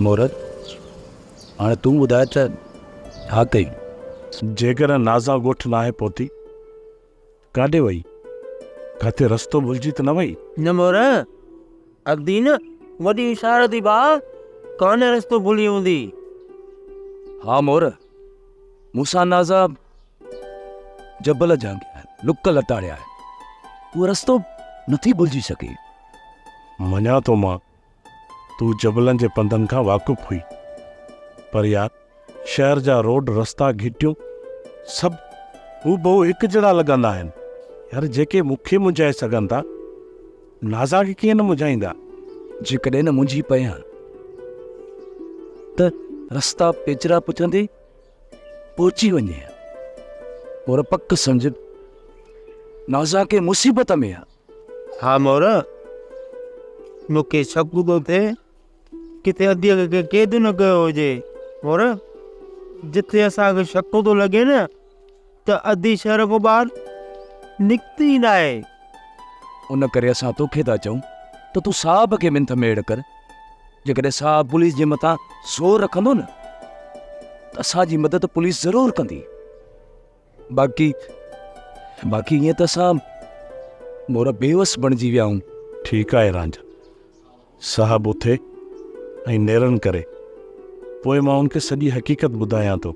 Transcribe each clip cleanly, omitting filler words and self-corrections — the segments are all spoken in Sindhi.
مورت، هاڻي تون ٻڌاء ته ڇا ڪيون؟ جيڪڏهن نازان ڳوٺ ناهي پهتي ته ڪاڏي وئي؟ ڪاٿي رستو ڀلجي ته نه وئي؟ نه مور، ادي نه وڏي هوشيار اٿئي ڀاء، ڪانه رستو ڀلي هوندي. ها مور، مون سان نازان جبل جهانگيا، لڪ لتاڙيا آهن. هوء رستو نٿي ڀلجي سگهي. مڃان ٿو مان تون جبلن جي پنڌن کان واقف هئي. پر يار شهر جا روڊ رستا گهٽيون سڀ هوبهو هڪجهڙا لڳندا آهن. يار جيڪي مون کي منجهائي سگهن ٿا نازا کي ڪيئن نه منجهائيندا. جيڪڏهن نه منجهي پيان ته رستا پيچرا پڇندي پهچي وڃي ها. مور پڪ سمجهه نازا ڪنهن مصيبت ۾ آ. ها مور، مون کي شڪ ٿو ٿئي ڪٿي اديء کي ڪنهن قيد نه ڪيو هجي. مور، جتي اسان کي شڪ ٿو لڳي نه ته ادي شهر کان ٻاهر نڪتي ئي ناهي. ان ڪري اسان توکي ٿا چئون ته تون صاحب کي منٿ ميڙ ڪر. جيڪڏهن صاحب پوليس جي مٿان زور رکندو نه ته اسان جي مدد پوليس ضرور ڪندي. باقي باقي ائين ته اسان مور بيوس بڻجي ويا آهيون. ٺيڪ آهي رانجها صاحب اٿي ۽ نيرن ڪري پوء مان ان کي سڄي حقيقت ٻڌايان ٿو.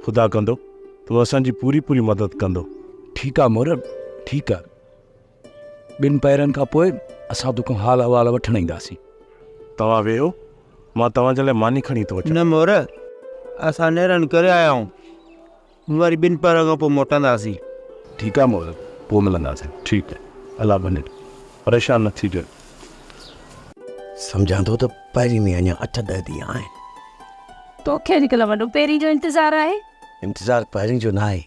خدا ڪندو ته هو اسان جي پوري پوري مدد ڪندو. ٺيڪ آ مور ٺيڪ آ. ٻن پهرن کان پوء اسان توکان حال احوال وٺڻ اينداسين. توهان ويهو، مان توهان جي لاء ماني کڻي ٿو اچان. نه مور، اسان نيرن ڪري آيا آهيون. وري ٻن پهرن کان پوء موٽنداسين. ٺيڪ آ مور، پوء ملنداسين. ٺيڪ آ، الله ڀلي. پريشان نه ٿيجو. سمجهان ٿو ته پهرين ۾ اڃا اٺ ڏهه ڏينهن آهن. توکي اڄڪلهه وڏو پهرين جو انتظار آهي. انتظار پهرين جو ناهي،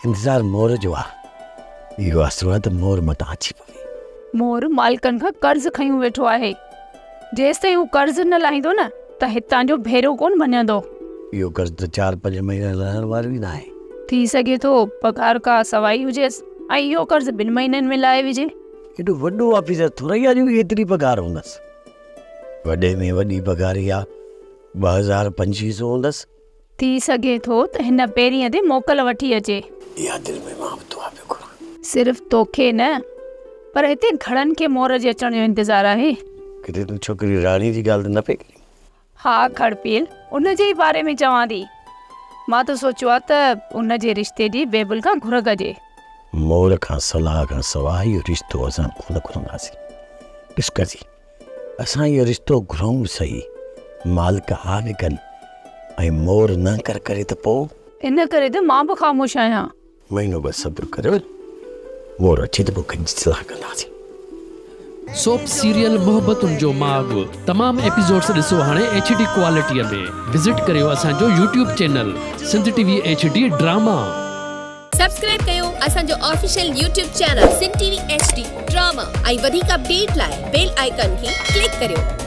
انتظار مور جو آ. اهو آسرو آهي ته مور متان اچي پوي. مور مالڪن کان قرض کنيون ويٺو آهي. جيستائين هو قرض نه لاهيندو نه ته هتان جو ڀيرو ڪونه ڀڃندو. اهو قرض ته چار پنج مهينا لهڻ وارو ئي ناهي. ٿي سگهي ٿو پگهار ڪا سوائي هجيس ۽ اهو قرض ٻن مهينن ۾ لاهي وجهي. ايڏو وڏو آفيسر ٿورئي آ جو ايتري پگهار هوندس. وڏي ۾ وڏي پگهار اها 2000 2500 هوندس. ٿي سگهي ٿو ته هن پهرينء تي موڪل وٺي اچي. اها دل ۾ مان به دعا پيو گهران. صرف توکي نه پر هتي گهڻن کي مور جي اچڻ جو انتظار آهي. ڪٿي تون ڇوڪري راڻي جي ڳالهه ته نه پئي ڪرين؟ ها کڙپيل، ان جي ئي باري ۾ چوان ٿي. مان ته سوچيو آهي ته ان جي رشتي جي بيبل کان گهر ڪجي. مور کان صلاح کان سواء اهو رشتو اسان ڪونه گهرنداسين. ڏس قاضي! اسان اهو رشتو گهرئون به سهي، مالڪ ها به ڪن ۽ مور نه ڪر ڪري ته پوء؟ ان ڪري ته مان به خاموش آهيان. مهينو بس صبر ڪريو، مور اچي ته پوء گڏجي صلاح ڪنداسين. سوپ سيريل محبتن جو ماڳ تمام ايپيسوڊس ڏسو هاڻي ايڇ ڊي ڪوالٽي ۾ وزٽ ڪريو اسان جو YouTube channel Sindh T V H D drama. Subscribe ڪيو اسان جو official YouTube channel Sindh T V H D drama ۽ وڌيڪ اپڊيٽ لاء بيل آئيڪان کي ڪلڪ ڪريو.